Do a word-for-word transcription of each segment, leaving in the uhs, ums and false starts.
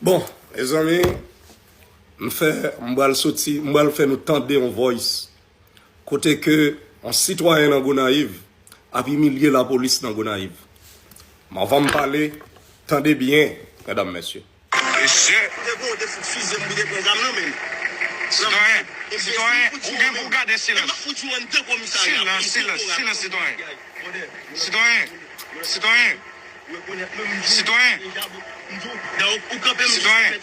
Bon, mezanmi, m fè, m pral soti, m pral fè nou tande yon voice kote ke yon sitwayen nan Gonayiv ap imilye lapolis nan Gonayiv. Men anvan m pale, tande byen, medam, mesye. Mesye. Ou te kon, ou te fout fize m, ou te pran zam nan men m. Sitwayen, sitwayen, ou gen pou w gade silans. M ap fout ou anndan komisarya. Silans, silans, silans, sitwayen. Sitwayen, sitwayen. Sitwayen. Sitwayen.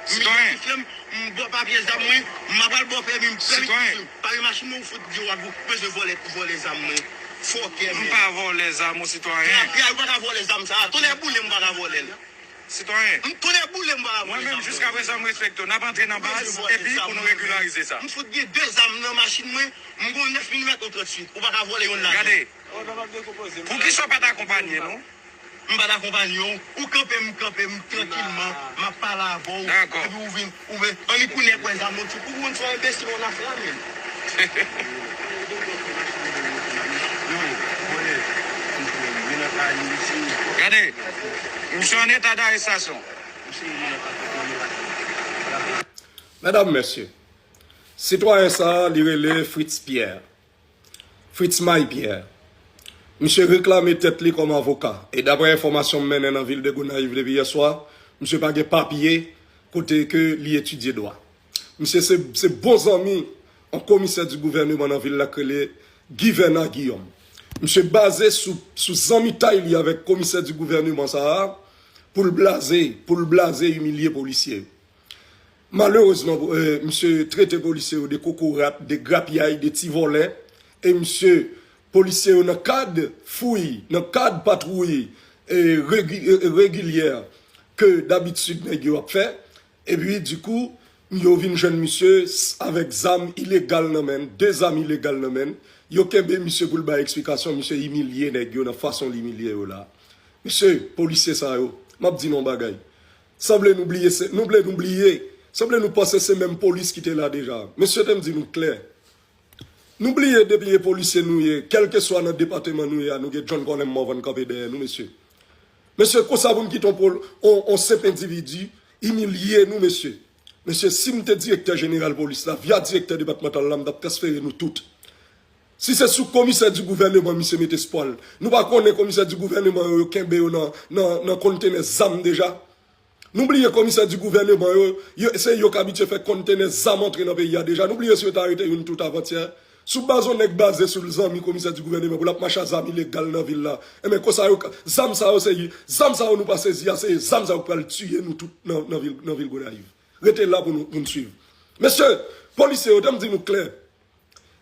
Sitwayen. M bò papye zam mwen, m pa pral bò pèmi, m pèmi. Sitwayen. Pale machin mwen, ou fout di w ap bezwen vòlè, vòlè zam mwen. Fòkè, men. M pa vòlè zam ou, sitwayen. Rapyay, ou pa ka vòlè zam sa a. Tonnè boule m, ou pa ka vòlè l. Sitwayen. M tonnè boule m, ou pa ka vòlè zam mwen. Mwen menm, jiskaprezan, m respekte w. N ap antre nan baz, epi pou nou regilarize sa. M fout gen de zam nan machin mwen, m gon nèf milimèt, yon tranntuit. Ou pa ka vòlè youn ladan. Gade. Poukisa w pa t akonpanye nou? M pa t akonpanye w. Ou kanpe, m kanpe, m trankilman, m ap pale avè w. Dakò. Epi ou vin, ou vin, annik ou nèg wè zam ou, ou konn se yon enbesil, yon nafra, men. Gade, misye an eta darestasyon. Medam, mesye, sitwayen sa a, li rele Fritz Pierre. Fritz May Pierre. Misye reklame tèt li kòm avoka. E daprè enfòmasyon m mennen nan vil de Gonayiv depi yè swa, misye pa gen papye kote ke li etidye dwa. Misye se, se bon zanmi yon komisè di gouvèneman nan vil la k rele Guy Vernard Guillaume. Misye baze sou, sou zanmitay li avèk komisè di gouvèneman sa a pou l blaze, pou l blaze imilye polisye yo. Malerezman, eh, misye trete polisye yo de kokorat, de grapyay, de ti vòlè. E misye, polisye yo nan kad fouy, nan kad patwouy, eh, regi-, eh, regilyè ke dabitid nèg yo ap fè. Epi, dikou, yo vin jwenn misye s-, avèk zam ilegal nan men l, de zam ilegal nan men l. Yo kenbe misye pou l bay eksplikasyon, misye imilye nèg yo nan fason l imilye yo la. Mesye, polisye sa yo, m ap di nou yon bagay. Sanble nou bliye, se, nou vle nou bliye. Sanble nou panse se menm polis ki te la deja. Mesye, te m di nou klè. Nou bliye depi e polisye nou ye, kèlkeswa nan depatman nou ye a, nou gen John Colem Morvan kanpe dèyè nou, mesye. Mesye, konsa pou n kite on pol-, on, on senp endividi imilye nou, mesye. Mesye, si m te direktè jeneral polis la, via direktè depatmantal la, m t ap transfere nou tout. Si se sou komisè di gouvèneman misye met espwa l, nou pa konnen komisè di gouvèneman yo, yo kenbe yo nan, nan, nan kontenè zam deja? Nou bliye komisè di gouvèneman yo, yo, se yo k abitye fè kontenè zam antre nan peyi a deja. Nou bliye si yo ta arete youn tout avantyè. Sou baz yon nèg baze sou l zanmi komisè di gouvèneman pou l ap mache a zam ilegal nan vil la. Enben, konsa yo ka, zam sa yo se, zam sa yo nou pa sezi a, se zam sa yo k pral tiye nou tout nan, nan vil, nan vil Gonayiv. Rete la pou nou, pou n swiv. Mesye, polisye yo, te m di nou klè.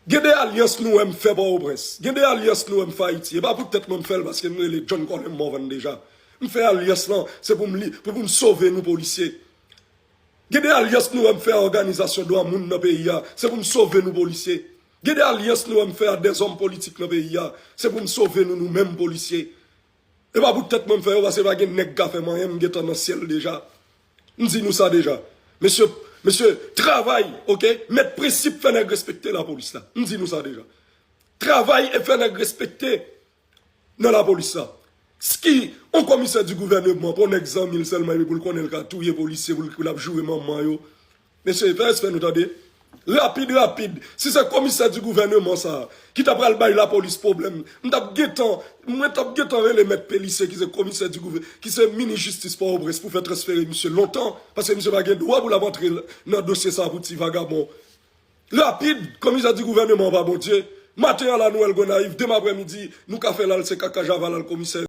Gen de alyans nou wè m fè Pòtoprens. Gen de alyans nou wè m fè Ayiti. E pa poutèt mwen m fè l, paske m rele John Colem Morvan deja. M fè alyans lan, se pou m li, pou, pou m sove nou polisye. Gen de alyans nou wè m fè a òganizasyon dwa moun nan peyi a. Se pou m sove nou polisye. Gen de alyans nou wè m fè a dèzòm politik nan peyi a. Se pou m sove nou, nou menm polisye. E pa poutèt mwen m fè yo, paske pa gen nèg ka fè m anyen, m gentan nan syèl deja. M di nou sa deja. Mesye, mesye, travay, oke? Met prensip, fè nèg respekte lapolis la. M di nou sa deja. Travay e fè nèg respekte nan lapolis la. S-, ki, on komisè di gouvèneman, pou nèg zanmi l sèlman, epi pou l konnen l ka touye polisye, pou l, pou l ap joure manman yo. Mesye, fè respè nou tande. Rapid, rapid. Si se komisè di gouvèneman sa a ki ta pral bay lapolis pwoblèm, m t ap gentan, mwen t ap gentan rele mèt Pelisye ki se komisè di gouvè-, ki se minis jistis Pòtoprens pou fè transfere misye lontan, paske misye pa gen dwa pou l ap antre l-, nan dosye sa a pou ti vagabon. Rapid, komisè di gouvèneman an pa Bondye. Maten an la nou wè l Gonayiv, demen aprèmidi, nou ka fè l al se kaka Javal al komisè.